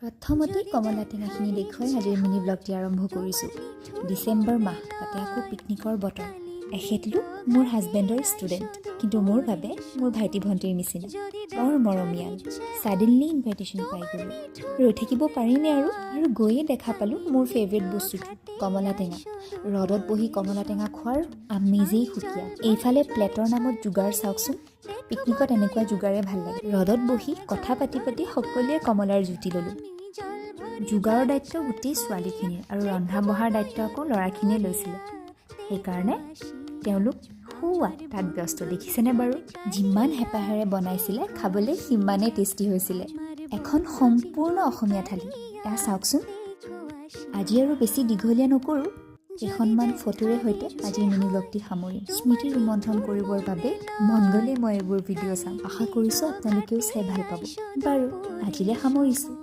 প্ৰথমতে কমলা টেঙাখিনি দেখুৱাই আজিৰ মিনি ব্লগটি আৰম্ভ কৰিছোঁ। ডিচেম্বৰ মাহ, তাতে আকৌ পিকনিকৰ বতৰ। এখেতলোক মোৰ হাজবেণ্ডৰ ষ্টুডেণ্ট, কিন্তু মোৰ বাবে মোৰ ভাইটি ভণ্টিৰ নিচিনা, বৰ মৰমীয়াল। ছাডেনলি ইনভাইটেশ্যন পাই গ'লোঁ, ৰৈ থাকিব পাৰিনে আৰু? আৰু গৈয়ে দেখা পালোঁ মোৰ ফেভৰেট বস্তুটো, কমলা টেঙা। ৰ'দত বহি কমলা টেঙা খোৱাৰ আমেজেই সুকীয়া। এইফালে প্লেটৰ নামত যোগাৰ চাওকচোন। পিকনিকত এনেকুৱা যোগাৰে ভাল লাগে। ৰ'দত বহি কথা পাতি পাতি সকলোৱে কমলাৰ জুতি ল'লোঁ। যোগাৰৰ দায়িত্ব গোটেই ছোৱালীখিনিৰ আৰু ৰন্ধা বঢ়াৰ দায়িত্ব আকৌ ল'ৰাখিনিয়ে লৈছিলে। সেইকাৰণে তেওঁলোক সৌৱা তাত ব্যস্ত, দেখিছেনে বাৰু? যিমান হেঁপাহেৰে বনাইছিলে, খাবলৈ সিমানেই টেষ্টি হৈছিলে। এখন সম্পূৰ্ণ অসমীয়া থালি এয়া, চাওকচোন। আজি আৰু বেছি দীঘলীয়া নকৰোঁ। কেইখনমান ফটোৰে সৈতে আজিৰ মিনি ব্লগটি সামৰিম। স্মৃতি ৰোমন্থন কৰিবৰ বাবে মন গ'লেই মই এইবোৰ ভিডিঅ' চাম। আশা কৰিছোঁ আপোনালোকেও চাই ভাল পাব। বাৰু, আজিলৈ সামৰিছোঁ।